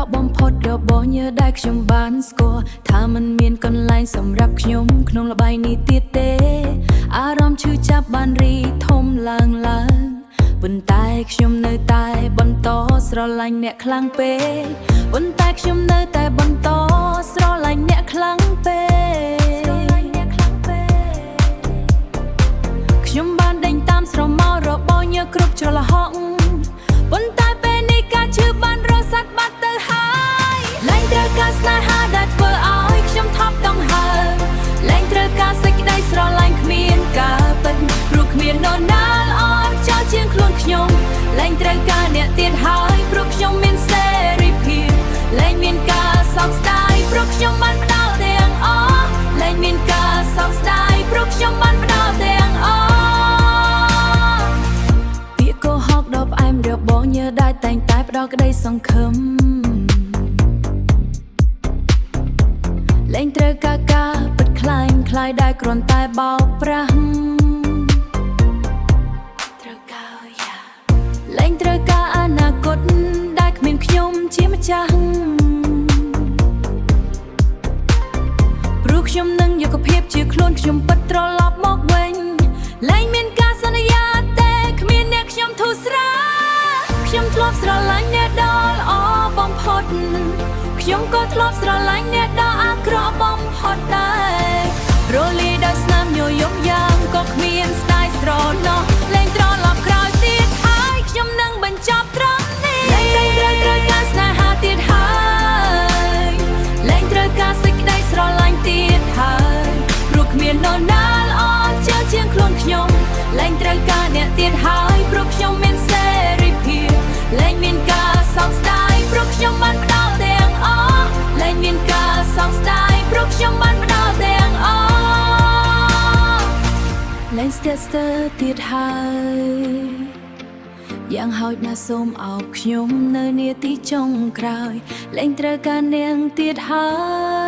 ក់បំផុតរបស់ញើដែលខ្ញុំបានស្គាល់ថាมันមានកន្លែងសម្រាប់ខ្ញុំក្នុងល្បែងនេះទៀតទេ អារម្មណ៍ឈឺចាប់បានរីកធំឡើងឡើងប៉ុន្តែខ្ញុំនៅតែបន្តស្រឡាញ់អ្នកខ្លាំងពេកប៉ុន្តែខ្ញុំនៅតែបន្តស្រឡាញ់អ្នកខ្លាំងពេកខ្ញុំបានដេញតាមស្រមោលរបស់ញើគ្រប់ច្រឡហកប៉ុន្តែពេលនេះការឈឺបានរសាត់បាត់ទៅហើយលែងត្រូវការស្នេហាដែលធ្វើឲ្យខ្ញុំថប់ដង្ហើមលែងត្រូវការសេចក្តីស្រឡាញ់គ្មានការពិតព្រោះគ្មាននរណាល្អចោលជាងខ្លួនខ្ញុំលែងត្រូវការអ្នកទៀតហើយព្រោះខ្ញុំមានសេរីភាពលែងមានការសោកស្ដាយព្រោះខ្ញុំបានផ្ដល់ទាំងអស់លែងមានការសោកស្ដាយព្រោះខ្ញុំបានផ្ដល់ទាំងអស់ពាក្យកោហកដ៏ផ្អែមរបស់ញើដែលតែងតែផ្ដល់ក្តីសង្ឃឹមលែងត្រូវការការពិតខ្លាញ់ខ្លាយដែលគ្រាន់តែបោកប្រាស់ត្រូវការយ៉ាលែងត្រូវការអនាគតដែលគ្មានខ្ញុំជាម្ចាស់ព្រោះខ្ញុំនឹងយកភាពជាខ្លួនខ្ញុំពិតត្រឡប់មកវិញលែងមានការសន្យាទេគ្មានអ្នកខ្ញុំធូរស្រាលខ្ញុំធ្លាប់ស្រឡាញ់អ្នកដ៏ល្អបំផុតខ្ញុំក៏ធ្លាប់ស្រឡាញ់អ្នកដ៏អាក្រក់បំផុតដែររលាយដោយស្នាមញយំយ៉ាងក៏គ្មានស្ដាយស្រណោះលែងត្រឡប់ក្រោយទៀតហើយខ្ញុំនឹងបញ្ចប់ត្រឹមនេះលែងត្រូវត្រូវការស្នេហាទៀតហើយលែងត្រូវការសេចក្តីស្រឡាញ់ទៀតហើយព្រោះគ្មាននរណាល្អជាងជាងខ្លួនខ្ញុំលែងត្រូវការអ្នកទៀតហើយព្រោះខ្ញុំមានសេរីភាពលែងមានការសោកស្ដាយព្រោះខ្ញុំបានផ្ដល់ទាំងអស់លែងមានការសោកស្ដាយព្រោះខ្ញុំបានផ្ដល់ទាំងអស់លែងស្ទាក់ស្ទើរទៀតហើយយ៉ាងហោចណាស់សូមអោបខ្ញុំនៅនាទីចុងក្រោយលែងត្រូវការនាងទៀតហើ